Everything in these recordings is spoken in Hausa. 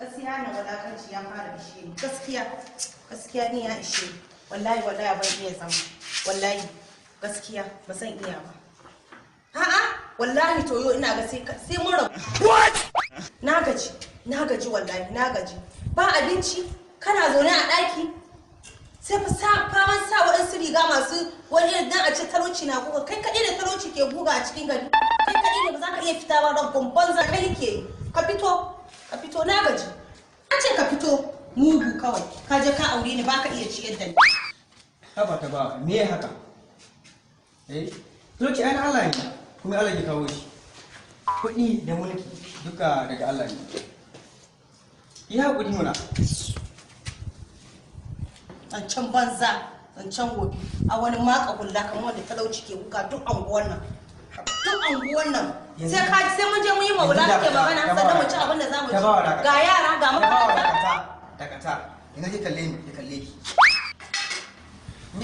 Gaskiya na walakanci ya fara ishe ni. Gaskiya, gaskiya ni ya ishe ni. Wallahi, wallahi ban iya zama. Wallahi, gaskiya ba zan iya ba. A'a, wallahi to yau ina ga sai mun rabu. What? Na gaji, na gaji wallahi, na gaji. Ba abinci, kana zaune a ɗaki, sai fa sa faman sa waɗansu riga masu wani irin dan a ce talauci na guga. Kai kaɗai da talauci ke guga a cikin gari. Kai kaɗai ne ba za ka iya fita ba, ran banza kai ke. Ka fito, ka fito, na gaji. An ce ka fito, mugu kawai. Ka je ka aure ni, ba ka iya ciyar da ni. Haba ta ba, me haka? Eh, talauci ai na Allah ne, kuma Allah ke kawo shi. Kuɗi da mulki duka daga Allah ne. Yi haƙuri muna. Zancen banza, zancen wofi. A wani maka hula kamar wanda talauci ke guga duk anguwan nan. Duk anguwan nan. Sai ka sai mun je mun yi maula kake magana, sannan mu ci abin da za mu ci. Ga yara, ga makaranta. Dakata, dakata. Ina ki kalle ni, ki kalle ki.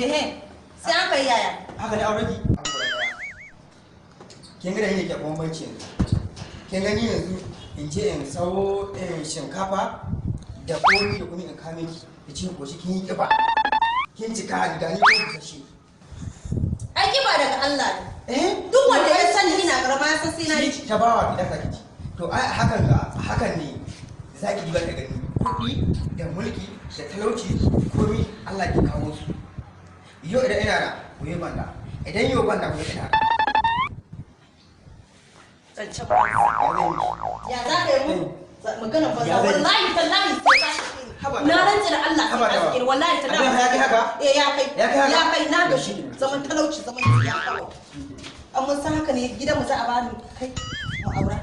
Ehe, sai an kai yaya. Haka ne aure ki? Abu guda ɗaya. Kin ga da ni ke bambanci yanzu. Kin gani yanzu in je in sawo shinkafa da komi da komi in kame ki, ki ci koshi, kin yi kiba. Kin cika da ni ko busasshe. Ai kiba daga Allah ne. Eh? Duk wanda ya sani ina karama ya san sai na yi. Ta bawa ki daka ki ci. To ai hakan ga hakan ne za ki diba ka gani. Kuɗi da mulki da talauci komi Allah ke kawo su. Yau idan ina da gobe ban da. Idan yau ban da, gobe ina da. Zancen banza. Ya za ka yi mu? Magana banza. Ya zai- Wallahi tallahi sai ka sake ni. Haba Na da- rantse da Allah sai Haba ka da- sake ni. Wallahi tallahi. Abin ya kai haka? Eh, ya kai. Ya kai haka? Ya kai, na gashi. Zaman talauci, zaman tsiya kawai. An mun san haka ne gidan mu za a bani kai mu aura.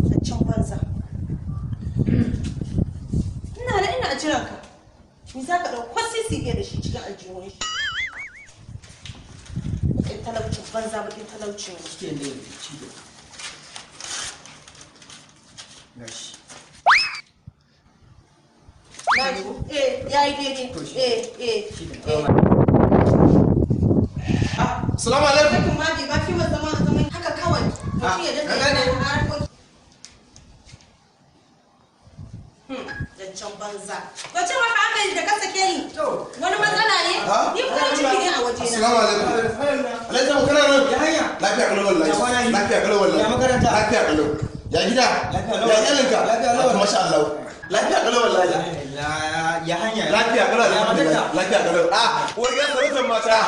Zancen banza. Ina da ina jiran ka. Ni za ka ɗauko sisi bai da shi cikin aljihun shi. Bakin talaucin banza, bakin talaucin. Cike ne cike. Gashi. Na ji. Eh, ya yi daidai. To shi. Eh, eh. Shi ne. Eh. Salamu alaikum. Sakin ma bai ba fi wa zama zaman haka kawai. Mutum ya dinga Ka gane? yin harkoki. Zancen banza. To ce maka aka yi da ka sake ni. To. Wani matsala ne? Ha? Ni farin ciki ne a wajena. Assalamu alaikum. Alhaji Sabo, kana nan? Ya hanya? Lafiya kalau wallahi. Ya kwana biyu? Lafiya kalau wallahi. Ya makaranta? Lafiya kalau. Ya gida? Lafiya lau. Ya iyalinka? Lafiya lau. Masha Allah. Lafiya kalau wallahi. Ya hanya? Lafiya kalau, Ya alhamdulillah. matarka? Lafiya kalau. Ah, uwar gidan sarautar mata.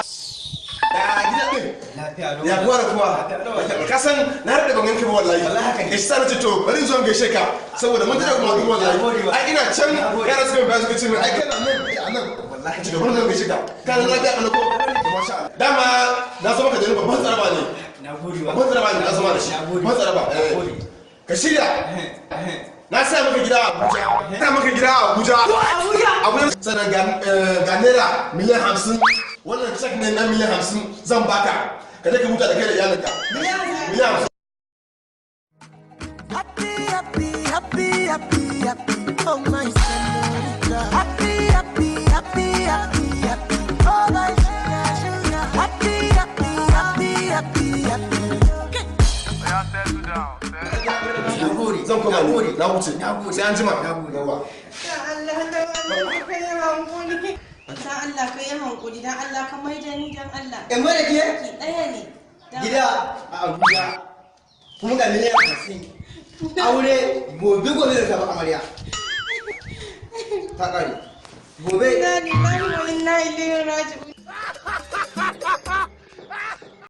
Ya gida din? Lafiya lau. Ya kowa da kowa. Lafiya lau. Lafiya kalau. Ka san na rade ban ganka ba wallahi. Wallahi haka ne. Eh, shi sa nace to bari in zo in gaishe ka saboda mun tada kuma wallahi. Na gode wa. Ai ina can Na gode. yara suka bayar suka ce min ai kana nan a nan. Wallahi. Ci gaba, zan gaishe ka. Kana lafiya kalau ko? Masha Allah. Dama na zo maka da wani babban tsaraba ne. Na gode wa. Babban tsaraba ne na zama da shi. Na gode. Babban tsaraba. Na Eh. gode. Ka shirya. Na sa maka gida a Abuja. Na maka gida a Abuja. Abuja. Abuja. Sannan ga naira miliyan 50. Wannan cek ne na miliyan 50 zan baka. Ka je ka huta da kai da iyalinka. Miliyan 50? Miliyan 50. Happy, happy, happy, happy, happy. Oh my senorita. Happy, happy, happy, happy, happy. Oh my sugar, sugar. Happy, happy, happy, happy, happy. Na gode. Zan koma Na ne. gode. Na wuce. Na gode. Sai an jima. Na gode. Yawwa. Dan Allah, dan Allah ka yi hankuri. Dan Allah ka yi hankuri, dan Allah ka maida ni, dan Allah. In mai da ke? Ki ɗaya ne. Gida a Abuja. Kuma ga miliyan 50. Aure gobe gobe da sabon amarya. Ta ƙare. Gobe. Inna lillahi wa inna ilaihi raji'un.